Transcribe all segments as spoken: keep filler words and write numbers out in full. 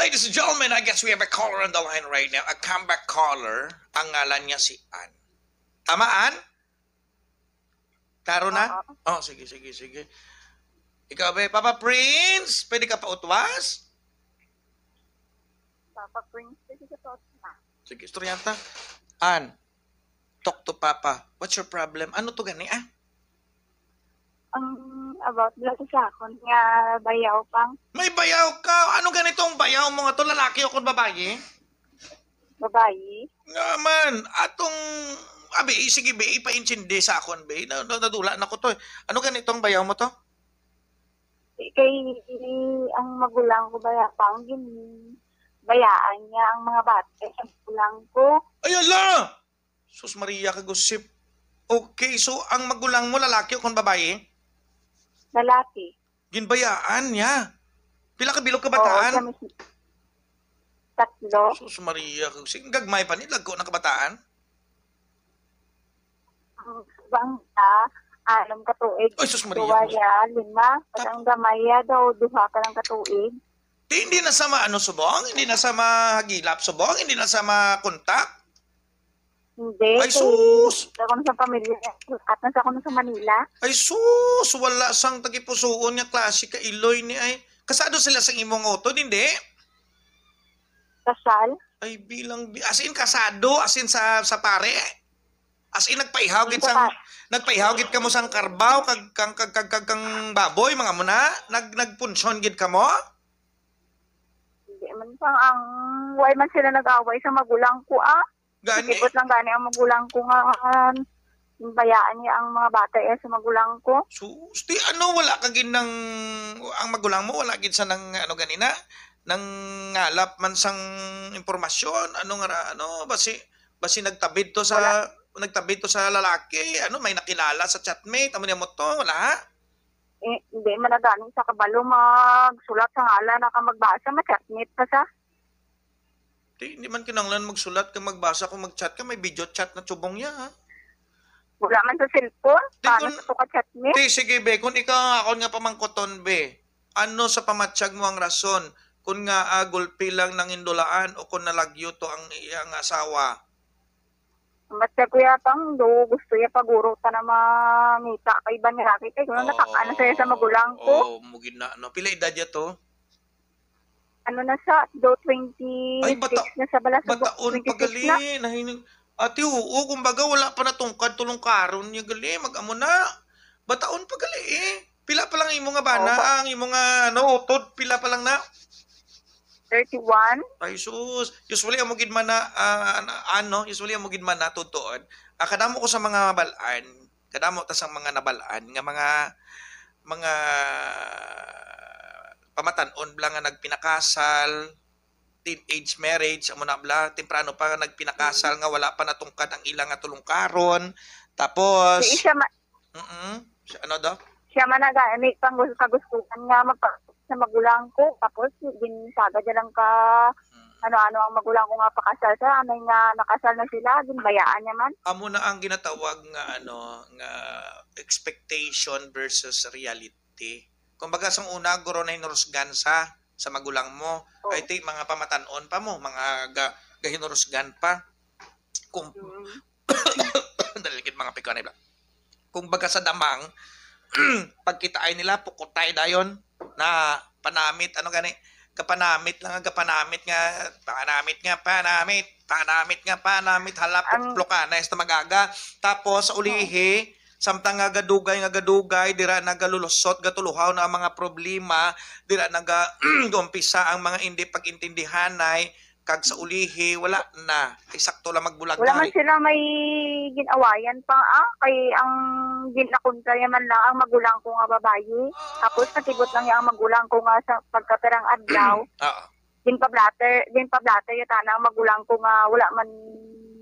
Ladies and gentlemen, I guess we have a caller on the line right now. A comeback caller. Ang ngalan niya si Ann. Tama, Ann? Klaro na? Oo. Oh, sige, sige, sige. Ikaw, be, Papa Prince, pwede ka pa utwas? Papa Prince, pwede ka pa utwas? Sige, estudyanta. Ann, talk to Papa. What's your problem? Ano to gani, ah? Ang about lang sa akon nga bayaw pang. May bayaw ka? Ano ganitong bayaw mo nga to? Lalaki o kung babayi? Babayi. Nga man, atong, abi, sige, be, ipaintindi sa akon, be. Na, na, nadula na ko to, eh. Ano ganitong bayaw mo to? Kay ang magulang ko baya pang gin bayaan niya ang mga bata sa magulang ko. Ay, ala! Sus Maria, kagusip. Okay, so ang magulang mo, lalaki o kon babayi? Lalaki. Ginbayaan niya. Pila ka bilog ka bataan? Oo, siya mismo. Tatlo. Sus Maria, kagusip. Gagmay pa ni, lagko na kabataan? Ang bangta, anom ka tuig. Ay, sus Maria, Duwa kagusip. Ya, lima. Pag Tap- ang gamay ya daw, duha ka lang ka tuig. Di, hindi na sa maano subong, hindi na sa mahagilap subong, hindi na sa makontak. Hindi, Ay, kay sus! Ako na sa pamilya, at nasa ako na sa Manila. Ay, sus! Wala sang tagipusuon nga klase ka iloy ni ay. Kasado sila sa imong utod, hindi? Kasal? Ay, bilang, bi-, as in, kasado, as in, sa, sa pare? As in, nagpaihaw gid Sa sang, pa- nagpaihaw gid kamo sang karbaw, kag, kang, kag, kag, kag, kang baboy, mga muna? Nag, nagpunsyon gid kamo? Hindi man pang ang, why man sila nag-away sa magulang ko, ah? Gani? Nakibot lang gani ang magulang ko nga, ah, bayaan niya ang mga bata, eh, sa magulang ko. Sus, di ano, wala ka gid nang, ang magulang mo, wala gid sa nang, ano, ganina, nang ngalap man sang impormasyon, ano nga ra-, ano, basi, basi nagtabid to sa, Wala. nagtabid to sa lalaki, ano, may nakilala sa chatmate, amo niya mo to, wala? Eh, hindi man na gani sa kabalo magsulat sa ngalan, naka magbasa, ma-chatmate pa sa. Di, hindi man kinahanglan magsulat ka, magbasa kung mag-chat ka, may video chat na tubong niya, ha? Wala man sa cellphone. Di, Paano kung sa tuka chat ni? Di, sige, be, kung ikaw ang akon nga pamangkuton, be, ano sa pamatyag mo ang rason kung nga, ah, gulpi lang nangindulaan o kung nalagyo to ang iyang asawa? Matyag ko ya pang do, gusto ya paguro ta na mangita kay iban nga laki. Kay kung Oo. Natak-an na siya sa magulang ko. Oo, mugid na, no? Pila edad ya to? Ano na sa, do twenty-six Ay, bata-, na sa bala sa bataon pa twenty-six gali, na. Nahining-, ate, oo, kumbaga, wala pa natungkad tulong karon niya gali, mag-amo na. Bataon pa gali, eh. Pila pa lang imo nga bana, Oo, ba- ang imo nga, ano, utod, pila pa lang na? Thirty-one. Ay, sus. Usually, amo gid man na, ah, ano, ano, usually, amo gid man na, tutuod. Ah, kadamo ko sa mga balaan, kadamo ta sang mga nabalaan nga mga, mga pamatan-on bala nga nagpinakasal, teenage marriage, amo na bala, temprano pa nga nagpinakasal Mm. nga wala pa natungkad ang ila nga tulungkaron. Tapos, Di siya ma- Mm-mm. Siya, ano daw? Siya man nagani pang gus-, kagustuhan nga magpa-, sa magulang ko. Tapos, ginsagad niya lang ka Mm. ano-ano ang magulang ko nga pakasal sa, amay nga nakasal na sila, ginbayaan niya man. Amo na ang ginatawag nga, ano, nga expectation versus reality. Kumbaga, sang una, guro na hinurusgan sa, sa magulang mo. Oo. Ay, ti, mga pamatan-on pa mo, mga ga-, gahinurusgan pa. Kung, Mm. Dali gid, mga pigkon, ay, bla. Kumbaga sa damang, pagkitaay nila, pukutay dayon na panamit, ano gani, gapanamit lang, gapanamit nga, panamit nga, panamit, panamit nga, panamit, hala, Ang pukplukan na, esta magaga. Tapos, sa ulihi, samtang nga gadugay, nga gadugay, dira nagalulusot, gatuluhaw na ang mga problema, dira naga-, gumpisa ang mga hindi pag-intindihanay, kag sa ulihi, wala na. Ay, sakto lang magbulagay. Wala man sila may gin-awayan pa, ah. Kay ang gin-, nakontra niya man lang ang magulang ko nga babayi. Tapos nakibot lang niya ang magulang ko nga sa pagkapirang adlaw. Oo. Ginpa-blatter, ginpa-blatter niya tana ang magulang ko nga wala man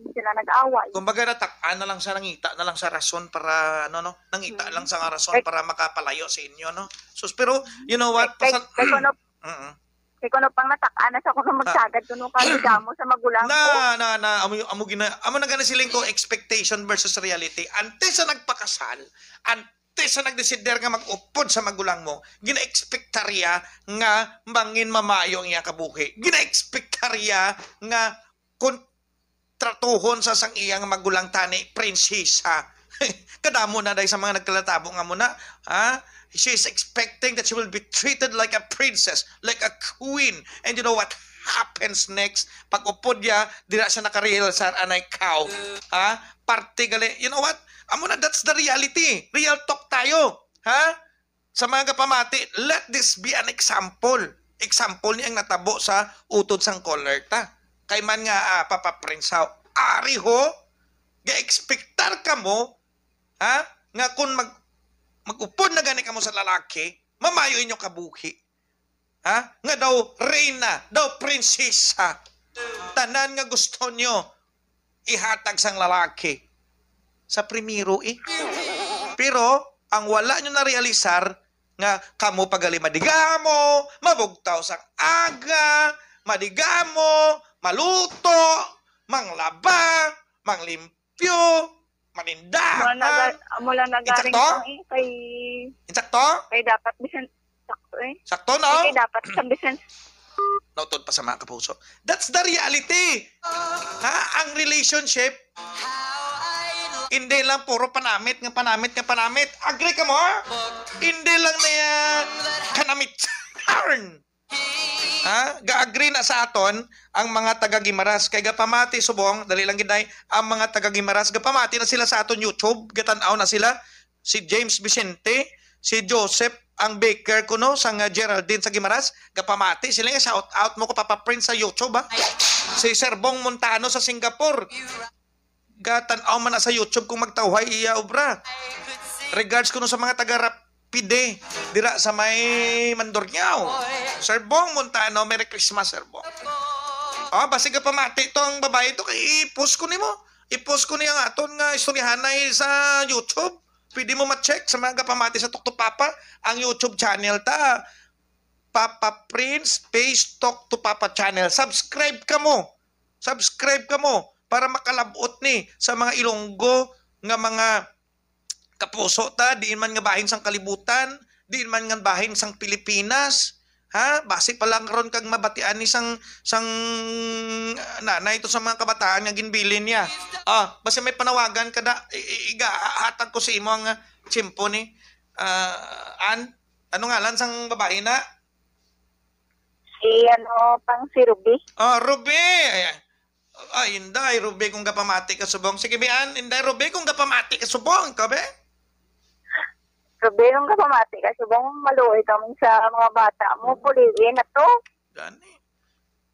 sila nag-away. Kumbaga, natak-an na lang sa, nangita na lang sa rason para, ano, no? Nangita Hmm. lang sa nga rason Like para makapalayo sa inyo, no? Sus, pero, you know what? Like, like, Pasal-, like, ano, Mm-mm. Kay kuno pang natak-an na sa kuno magsagad kuno ka damo sa magulang ko. Na, na, na, amo, amo gina-, amo na gani siling ko, expectation versus reality. Antes sa nagpakasal, an-, parte sa nagdesider nga mag-upod sa magulang mo, ginaekspektarya nga mangin mamayo ang iya kabuhi. Ginaekspektarya nga kontratuhon sa sang iya nga magulang tani, prinsesa. Kadamo na dahil sa mga nagkalatabo nga muna, ha? She is expecting that she will be treated like a princess, like a queen. And you know what happens next? Pag upod niya, dira siya nakarealisar, anay kaw. Ha? Parte gali. You know what? Amo na, that's the reality. Real talk tayo. Ha? Sa mga gapamati, let this be an example. Example ni ang natabo sa utod sang caller ta. Kay man nga, ah, Papa Prince, haw, ari ho, ga-expectar kamo, ha? Nga kung mag-, mag-upod na gani kamo sa lalaki, mamayo inyo kabuhi. Ha? Nga daw reyna, daw prinsesa. Tanan nga gusto nyo ihatag sang lalaki. Sa primero, eh. Pero ang wala nyo narealisar nga kamo pagali madigamo, mabugtaw sang aga, madigamo, maluto, manglaba, manglimpyo, manindahan. Mula na ga-, mula na galing Insakto? Kang, eh, kay, Insakto? Kay dapat bisan sakto, eh. Sakto, no? Kay dapat sa bisan Nautod pa sa mga kapuso. That's the reality. Ha? Ang relationship, hindi lang puro panamit nga panamit nga panamit. Agree ka mo? Hindi lang na yan kanamit. Ha? Ga-agree na sa aton ang mga taga Guimaras. Kay gapamati subong, dali lang gid, day, ang mga taga Guimaras, gapamati na sila sa aton YouTube, gatan-aw na sila. Si James Vicente, si Joseph ang baker kuno sang, ah, Geraldine sa Guimaras, gapamati sila nga shout out mo ko, Papa Prince, sa YouTube, ha. Si Sir Bong Montano sa Singapore. Gatan-aw man na sa YouTube kung magtawhay iya obra. Regards kuno sa mga taga Rapide dira sa may Mandurriao. Sir Bong Montano, Merry Christmas, Sir Bong. Oh, basi gapamati to ang babae to, kay i-post ko nimo. I-post ko niya nga aton nga istoryahanay sa YouTube. Pwede mo ma-check sa mga gapamati sa Tukto Papa ang YouTube channel ta. Papa Prince Face Talk to Papa Channel. Subscribe kamo. Subscribe kamo para makalabot ni sa mga Ilonggo nga mga kapuso ta, diin man nga bahin sang kalibutan, diin man nga bahin sang Pilipinas. Ha? Basi pa lang ron kag mabatian ni sang, sang, ah, nanay to sa mga kabataan nga ginbilin niya. Ah, basi may panawagan ka na, i-, i-, iga-, hatag ko sa imo ang, ah, tiyempo ni, ah, Ann. Ano ngalan sang babae na? Si ano, pang si Ruby. Ah, Ruby! Ay, ay, Inday Ruby, kung gapamati ka subong. Sige, Bian, Inday Ruby, kung gapamati ka subong, ikaw, be? Ruby, kung gapamati ka subong, maluoy kami sa mga bata mo, puliin na to. Gani.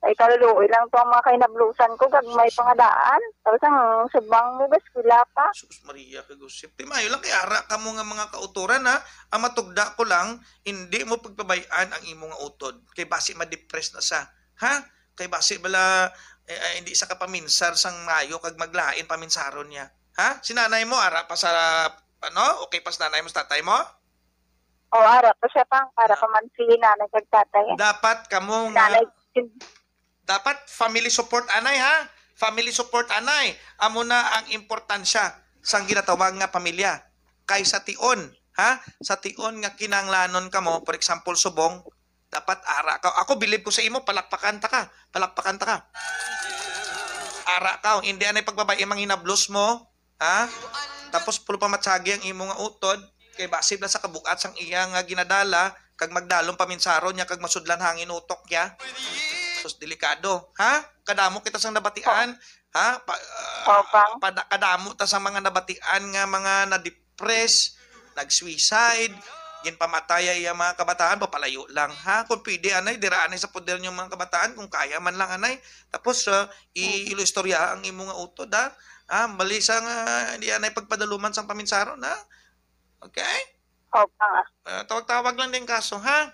Ay, kaluluoy lang to ang mga kainablusan ko, gagmay pa nga daan. Tapos ang subang mo, eskwela pa. Sus Maria kag Josep. Ti maayo lang kay ara kamo nga mga kautoran, ha. Ang matugda ko lang, hindi mo pagpabay-an ang imo nga utod. Kay basi ma-depress na sa, ha? Kay basi bala, eh, eh, hindi sa kapaminsar sang maayo kag maglain paminsaron niya. Ha? Si nanay mo, ara pa sa, ano? Okay pa si nanay mo, sa tatay mo? O, ara pa siya, pang, ara Na- pa man si nanay kag tatay, eh. Dapat kamo nga Nanay, dapat family support anay, ha? Family support anay. Amo na ang importansya sang ginatawag nga pamilya. Kay sa tion, ha? Sa tion nga kinahanglanon kamo, for example, subong, dapat ara ka. Ako, bilib ko sa imo, palakpakan ta ka. Palakpakan ta ka. Ara ka, hindi anay pagbabayi manghinablos mo, ha? Tapos pulo pa matsagi ang imo nga utod, kay basi bala sa kabugat sang iya nga ginadala, kag magdalom paminsaron niya, kag masudlan hangin utok niya. Sus, delikado, ha? Kadamo kita sang nabatian, ha? Pa, ah, Opa. Pada-, kadamo ta sa mga nabatian nga mga na-depress, nag-suicide, ginpamatay ang iya mga kabataan, papalayo lang, ha? Kung pwede, anay, dira anay sa poder niyo mga kabataan, kung kaya man lang, anay. Tapos, ah, i-, ilo istorya ang imo nga utod, ha? Ah, bali sa nga, di anay pagpadaluman sang paminsaron, ha? Okay? Opa. Ah, tawag-tawag lang din kaso, ha?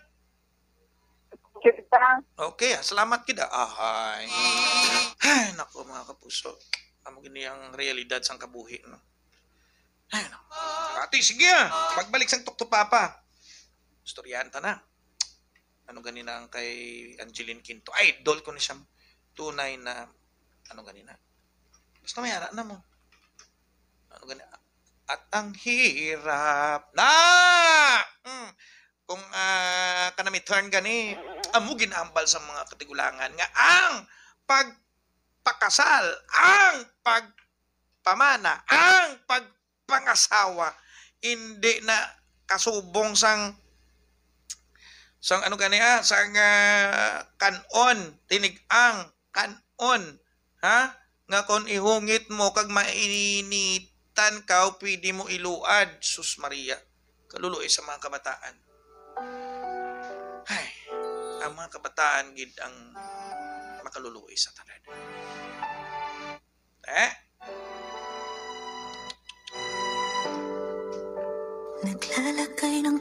Kita. Okay, ah, salamat kita. Ahay. Ay, nako, mga kapuso. Amo gini ang realidad sang kabuhi, no? Ay, nako. Ate, sige, ah. Pagbalik sang Tukto Papa. Istoryahan ta na. Ano gani na ang kay Angeline Quinto? Idol ko ni siya. Tunay na, ano gani na. Basta may ara na mo. Ano gani, at ang hirap. Na! Mm. Kung, ah, kanami turn gani, amo ginambal sa mga katigulangan nga ang pagpakasal, ang pagpamana, ang pagpangasawa, hindi na kasubong sang, sang ano gani, ah, sang, ah, kan-on, tinig-ang kan-on, ha? Nga kon ihungit mo kag mainitan ka, pwede mo iluad. Sus Maria, kaluluoy sa mga kabataan. Ay, ang mga kabataan gid ang makaluluoy sa tanan. Eh? Naglalakay ng